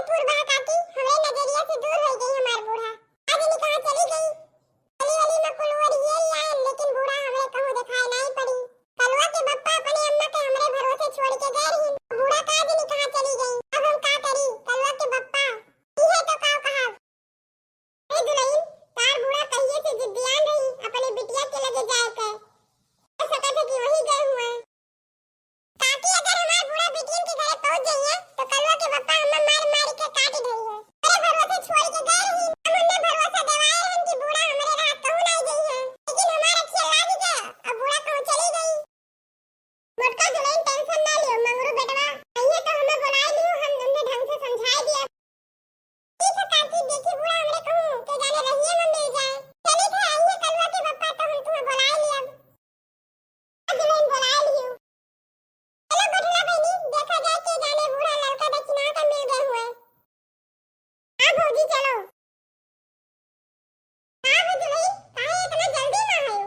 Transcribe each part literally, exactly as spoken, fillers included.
दूर बा काकी, हमरे नजरिया से दूर होइ गई हमार बूढ़ा। आज नहीं कहाँ चली गई। गली वली में कुल ओरिये आए, लेकिन बूढ़ा हमरे कहूँ देखाई नाहीं पड़ी। कलुआ के बप्पा अपने अम्मा के हमरे भरोसे छोड़ के गए रही। बूढ़ा का जानी कहाँ चली गई। अब हम का करी? कलुआ के बप्पा, इहे तो का कहब। ए दुलहिन, तार बूढ़ा कहिए से जिद्दियान रही अपने बिटिया के लगे जाए के। हो सकत है कि वही गए हुए। काकी, अगर हमार बूढ़ा बिटियन के घरे पहुँच जाइए, तो कलुआ के बप्पा हमें मार मार के काट ढइहैं। हमरे भरोसे छोड़ के गए रही, हम उन्हें भरोसा देवाए रहन कि बूढ़ा हमरे रहत कहूँ नाहीं जइहैं, लेकिन हमार अखिया लाग गया, अब बूढ़ा कहूँ चली गई। मोटका दुलहिन, tension ना लियो, मंगरू बेटवा, अइहैं तो हमें बुलाए लियो, हम उन्हें ढंग से समझाए दिया। ठीक है काकी, देखी बूढ़ा हमरे कहूँ के जाने रहिए में मिल जाए। चली थे, अइहैं कलुआ के बप्पा, तो हम तुम्हें बुलाए लिया। दुलहिन बुलाए लियो। चलो गोठला बहिनी, देखा जाए के जाने बूढ़ा ललका दखिनहा का मिल गए हुए। हाँ भौजी, चलो। हाँ भौजी भाई, काहे इतना जल्दी में आयो?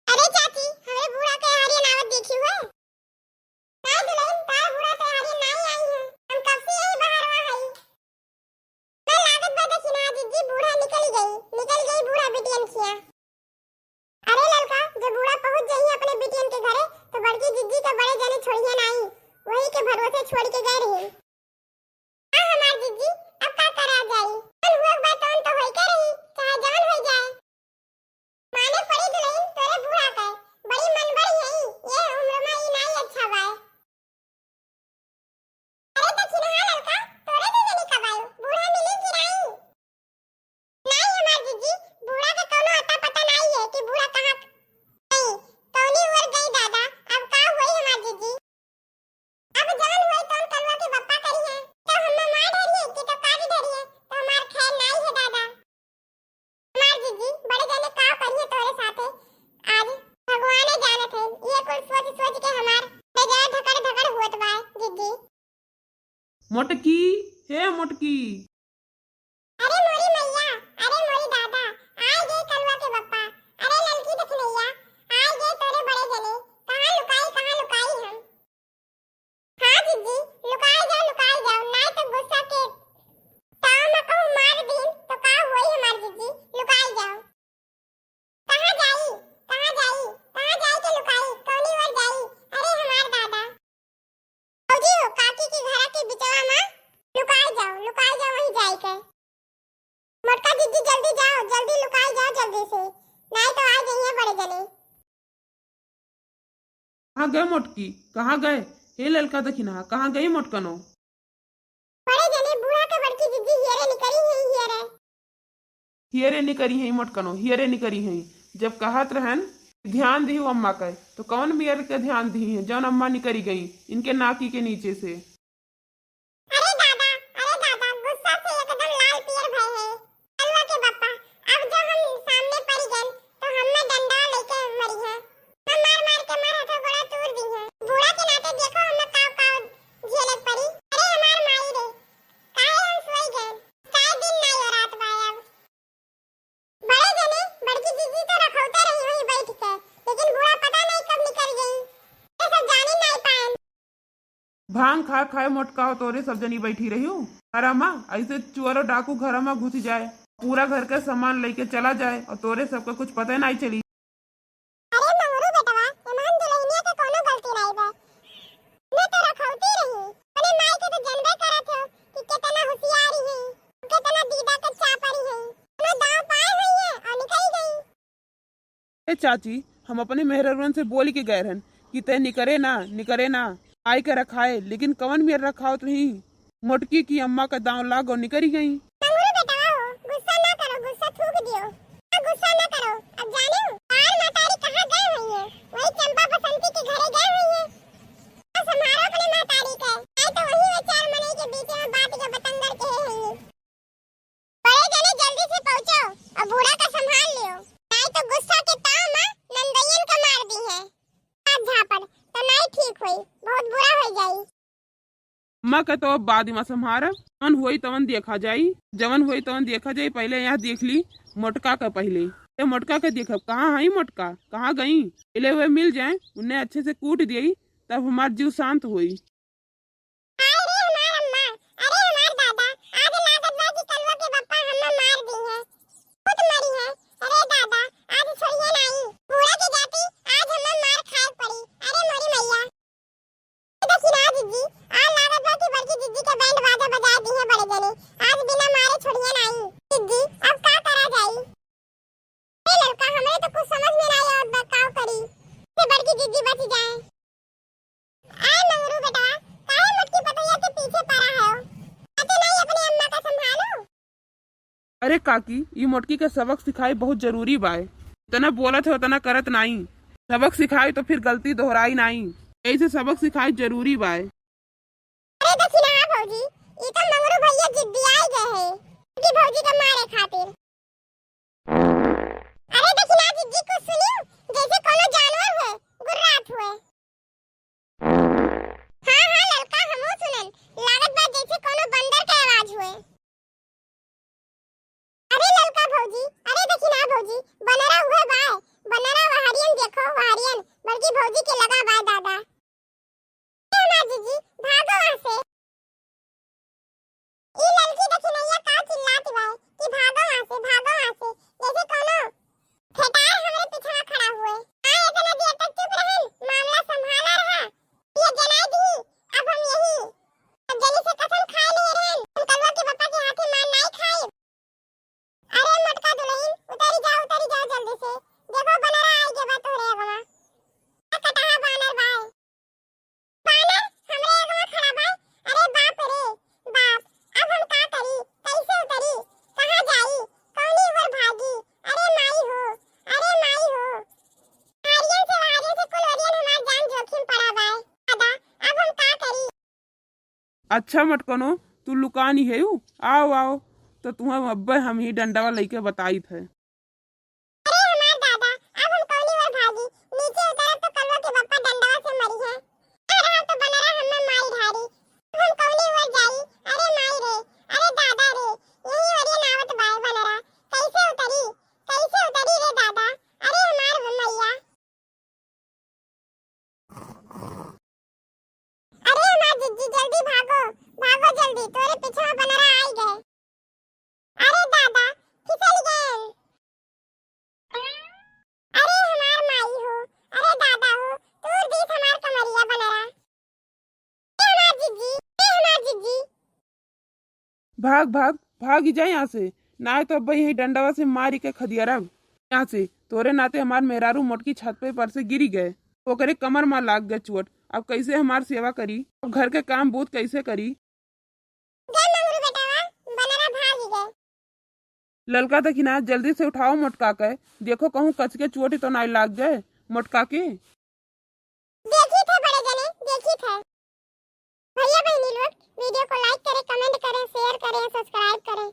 अरे चाची, हमरे बूढ़ा के हरियन आवत देखी हुए। ना दुलहिन, तार बूढ़ा के हरियन नाहीं आई है। हम कब से यही बाहर हुआ है। तो लागत बा दखिनहा जिज्जी, बूढ़ा निकल गई, निकल गई बूढ़ा बिटियन खिया। अरे ललका, जब बूढ़ा पहुँच जाइहैं अपने बिटियन के घरे, तो बड़की जिज्जी के बड़े जने छोड़िहैं नाहीं, वही के भरोसे छोड़ के गए रही। हाँ हमार जिज्जी, अब का करा जाई? जौन हुए के बा तौन तो होई के रही, चाहे जौन होई जाए। माने पड़ी दुलहिन तोरे बूढ़ा के, बड़ी मनबढ़ है, ये उम्र में ई नाहीं अच्छा बाय। अरे दखिनहा ललका, तोरे दे देनी कब आयो? बूढ़ा मिली कि नाई? नाई हमार जिज्जी, बूढ़ा के कौनो अता पता नाई है कि बूढ़ा कहाँ गई, कौनी ओर गई दादा। अब का होई हमार जिज्जी? अब जवन होई तवन कलुआ के बप्पा करी है, तो हमें मार डरिए कि तो काट डरिए, तो हमार खैर नाई है दादा। हमार जिज्जी, बड़े जने का करिए तोरे साथे। आज भगवाने जानत है, ये कुल सोच सोच के हमार बेजार धकड़ धकड़ होत बा, जिज्जी। मोटकी, हे मोटकी। अरे मोरी मैया, अरे मोरी दादा, आय गए कलुआ के बप्पा। अरे ललकी दखिनैया, आय गए तोरे बड़े जने। कहाँ लुकाई, कहाँ लुकाई हम? हाँ जिज्जी, लुकाई जाओ, लुकाई जाओ, नाई तो गुस्सा के ताव में कहूँ मार दीन तो का होई हमार जिज्जी, लुकाई जाओ। कहाँ जाई, कहाँ जाई, कहाँ जाई के लुकाई, कौनी ओर जाई? अरे हमार दादा। भौजी हो, काकी के घरा के बिचवा में लुकाई जाओ, लुकाई जाओ वहीं जाई के। मोटका जिज्जी जल्दी जाओ, जल्दी लुकाई जाओ जल्दी से, नाई तो आ जाइए बड़े जने। कहाँ गए मोटकी, कहाँ गए? हे ललका दखिनहा, कहाँ गई मोटकनो? बड़े जने बूढ़ा के बड़की जिज्जी हियरे निकरी है, हियरे। हियरे निकरी है मोटकनो, हियरे निकरी है। जब कहत रहन ध्यान दिहु अम्मा के, तो कौन मेर के ध्यान दिही है, जौन अम्मा निकरी गई इनके नाकी के नीचे से। अरे दादा, अरे दादा, गुस्सा से एकदम लाल पियर भय है। कलुआ के बप्पा, अब जो हम सामने पड़ी गन, तो हमें डंडा लेके मरी है। हम मार मार के मार हाथों गोड़ा तोड़ दी है। बूढ़ा के नाते देखो हमें काव काव झेले पड़ी। अरे हमार माई रे, काहे हम सोई गए? काय दिन ना यो रात बा अब। बड़े जने, बड़की जिज्जी तो रखौते रही वहीं बैठ के, लेकिन बूढ़ा पता नहीं कब निकल गई। ये सब जाने नहीं पाए। भांग खा खाए मोटका हो तोरे सब जनी बैठी रही हो। घरा मा ऐसे चोर और डाकू घरा मा घुस जाए, पूरा घर के सामान लेके चला जाए और तोरे सबके कुछ पता नहीं चली। अरे मंगरू बेटवा, एमन दुल्हनिया के कोनो गलती नाई बा। मैं तो रखौती रही। अपने माई के तो जानबे करत हो कि कितना होशियारी है, कितना दीदा के चापरी है। अपना दाव पाए हुई है और निकल गई। ए चाची, हम अपने मेहररुअन से बोल के गए रहन कि तै निकरे ना, निकरे ना, आई के रखाए, लेकिन कवन मेर रखावत रही। मोटकी की अम्मा का दांव लाग और निकरी गई। मंगरू बेटवा हो, गुस्सा ना करो, गुस्सा थूक दियो। अब गुस्सा ना करो, अब जाने हो, तार महतारी कहाँ गए हुई है? वही चंपा बसंती के घरे गए हुई है। बस हमारो अपने महतारी के, आई तो वही वे चार मनई के बीच में बात के बतंगड़ के हुई है। बड़े जने जल्दी से पहुँचो और बूढ़ा का संभाल लियो, नहीं तो गुस्सा के ताव में नंदइयन का मार दी है। हाथ झापड़ तो नहीं ठीक होई, बहुत बुरा हो जाई। अम्मा का तो अब बाद में संभार, जवन होई तवन देखा जाई, जवन होई तवन देखा जाई। पहले यहाँ देख ली मोटका का, पहले ये मोटका के देखब, कहाँ हई मोटका, कहाँ गई? पहले वे मिल जाए, उन्हें अच्छे से कूट दियई, तब हमार जीव शांत होई। हाय रे हमार अम्मा, अरे काकी, ई मोटकी के सबक सिखाई बहुत जरूरी बाय। जितना बोलत है उतना करत नाई। सबक सिखाई तो फिर गलती दोहराई नाई। ऐसे सबक सिखाई जरूरी बाय। अरे देखी ना भौजी, ई तो मंगरू भैया जिद्दियाई गए हैं कि भौजी के मारे खातिर। अरे देखी ना जिज्जी, कुछ सुनियो, जैसे कोनो जानवर हुए, गुर्रात हुए। हाँ हाँ ललका, हमहू सुनन, लागत बा जैसे कोनो बंदर के आवाज हुए। अरे ललका भौजी, अरे देखी ना भौजी, बनरा उहे बाय, बनरा वहारियन देखो, वहारियन, बड़की भौजी के लगा बाय दादा। ए हमार जीजी, भागो वहाँ से। ई ललकी देखी नैया का चिल्लात बाय कि भागो वहाँ से, भागो वहाँ से, जैसे कोनो ठेठार हमरे पिछवा खड़ा हुए। हाँ, इतना देर तक चुप रहन, मामला संभाला रहा। ये जनाई दी, अब हम यही, अब जनी से कसम खाए लिए रहन, हम कलवा के पापा के हाथे मार नाई खाए। अरे मोटका दुलहिन, उतरी जाओ, उतरी जाओ जल्दी से। देखो बनरा आई के बा तोहरे अगवा। कटहा बानर बाय। बानर हमरे अगवा खड़ा बाय। अरे बाप रे बाप, अब हम का करी, कैसे उतरी, कहाँ जाई, कौनी ओर भागी? अरे माई हो, अरे माई हो। हारियन से, हारियन से कुल ओरियन हमार जान जोखिम पड़ा बाय। दादा, अब हम का करी? अच्छा मटकनो, तू लुकानी है यू? आओ आओ, तो तुम्हें अब्बे हम ही डंडवा लइके बताइत है। अरे हमार दादा, अब हम कौनी ओर भागी? नीचे उतरब तो कलवा के बप्पा डंडवा से मरी है। अरे हम तो बनरा हमें माई ढारी, अब हम कौनी ओर जाई? अरे माई रे, अरे दादा रे, यही ओरियन आवत बाय बनरा, कैसे उतरी, कैसे उतरी रे दादा? अरे हमार मैया। अरे हमार जिज्जी, जल्दी भागो, भागो जल्दी, तोरे पीछे बनरा आई गए। अरे दादा, फिसल गए। अरे हमार माई हो, अरे दादा हो, तूर दीस हमार कमरिया बनरा। ए हमार जिज्जी, ए हमार जिज्जी। भाग भाग, भाग ही जा यहाँ से, ना तो अब यही डंडवा से मारी के खदियारब। यहाँ से तोरे नाते हमार मेहरारू मोटकी छत पे पर से गिरी गए, ओकरे कमर मा लाग गए चोट। अब कैसे हमार सेवा करी, अब घर के काम बूत कैसे करी? गए मंगरू बेटावा, बनरा भाग गए। ललका देखी ना, जल्दी से उठाओ मोटका के, देखो कहूँ कच के चोट तो नाई लाग गए मोटका के। देखी थे बड़े जने, देखी थे। भैया बहनी लोग, video को like करें, comment करें, share करें, subscribe करें।